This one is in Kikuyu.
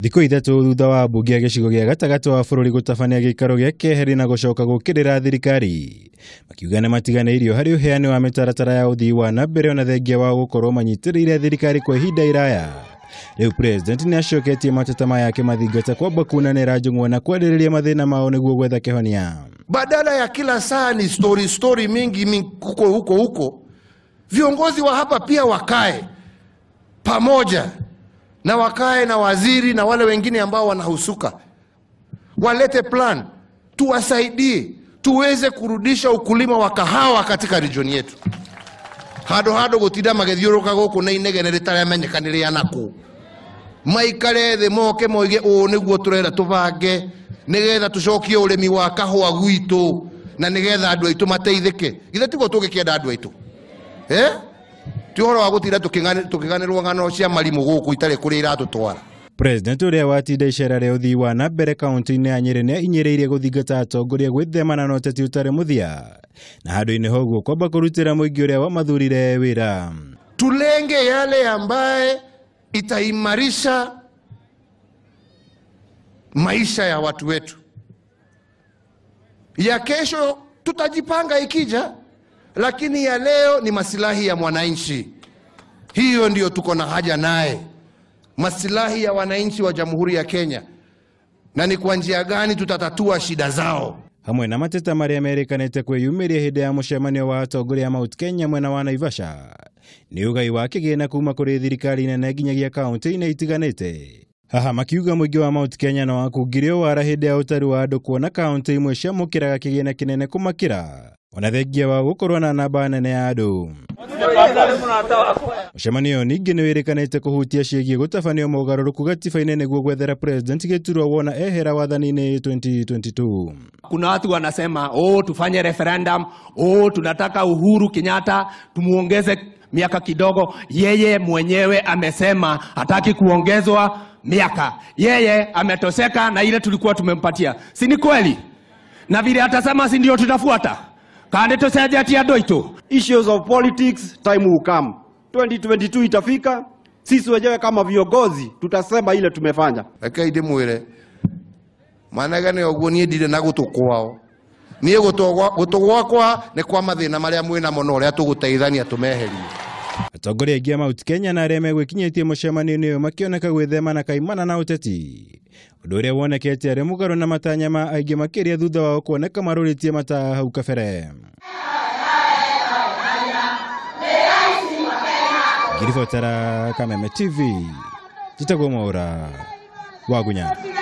Thikũ 3 thutha wa mbunge ya gĩcigo gĩa gatagatĩ wa bũrũri gũtabania gĩikaro gĩa keheri na gũcoka gũkĩrĩra thirikari, makiuga nĩ matiganĩirio harĩ ũheani wa mĩtaratara ya ũthii wa na mbere ona thengia wa gũkorwo manyitĩrĩire thirikari kwa ihinda iraya. Rĩu president nĩ acoketie mateta maya akĩmathingata kwamba kunanĩra njũng'wa na kwarĩrĩria mathĩna mao nĩguo gwetha kĩhonia. Badala ya kila saa ni story story mingi mingi huko huko huko, viongozi wa hapa pia wakae pamoja na wakae na waziri na wale wengine ambao wanahusuka, walete plan, tuwasaidie tuweze kurudisha ukulima wa kahawa katika region yetu. Hado hado gutida magethiuruka guku na inegene ritaramenyekanire anaku maikare thi moke moige uu niguo turenda tubange nigetha tucokie urimi wa kahua gwitu na nigetha andu aitu mateithike. Githe tiguo tugikienda andu aitu ti uhoro wa gutinda tukiganirwo ng'ano cia marimu guku itari kuria iratutwara. President ũrĩa watinda icera rĩa ũthii wa na mbere kaunti-inĩ ya Nyĩrĩ nĩ ahinyĩrĩirie gũthingata atongoria gwĩthemana na ũteti ũtarĩ mũthia na handũ-inĩ ha ũguo kwamba kũrutĩra mũingĩ ũrĩa wamathurire wĩra. Tulenge yale ambaye itaimarisha maisha ya watu wetu. Ya kesho tutajipanga ikija, lakini ya leo ni masilahi ya mwananchi. Hiyo ndiyo tuko na haja naye, masilahi ya wananchi wa Jamhuri ya Kenya, na ni kwa njia gani tutatatua shida zao. Hamwe na mateta marĩa merĩkanĩte kwĩyumĩria hĩndĩ ya mũcemanio wa atongoria a Mount Kenya mwena wa Naivasha nĩ ũgai wa kĩgĩna kuma kũrĩ thirikari nene nginyagia kaunti-inĩ itiganĩte. Haha makiuga mũingĩ wa Mount Kenya no wakungire wara hĩndĩ ya ũtari wa andũ kuona kaunti imwe ciamũkĩraga kĩgĩna kĩnene kũmakĩra ona thengia wa gũkorwo na namba nene ya andũ. Mũcemanio ningĩ nĩ wĩrĩkanĩte kũhutia ciĩgiĩ gũtabanio mogarũrũku gatiba-inĩ nĩguo gwethera president gĩturwa wona ehera wathani-inĩ 2022. Kuna watu wanasema oh, tufanye referendum, oh, tunataka Uhuru Kenyatta tumuongeze miaka kidogo. Yeye mwenyewe amesema hataki kuongezwa miaka. Yeye ametoseka na ile tulikuwa tumempatia. Si ni kweli? Na vile atasema si ndio tutafuata. Kande tuseje ati andu. Issues of politics, time will come. 2022 itafika, sisi wenyewe kama viongozi tutasema ile tumefanya. Rekei ndimwire manegene uguo nie ndire na gutu kwao. Nie gutu gwakwa ni kwa mathina maria mwina muno uria tuguteithania tumeherie. Atongoria aingĩ a Mount Kenya na arĩa megwĩkinyĩtie mũcemanio-inĩ ũyũ makĩoneka gwĩthema na kaimana na ũteti, ũndũ ũrĩa wonekete arĩ mũgarũ na matanya ma aingĩ makĩria thutha wao kuoneka marũrĩtie mata hau kabere. Ngiribotera Kameme TV, njĩtagwo Mwaũra wa Gunya.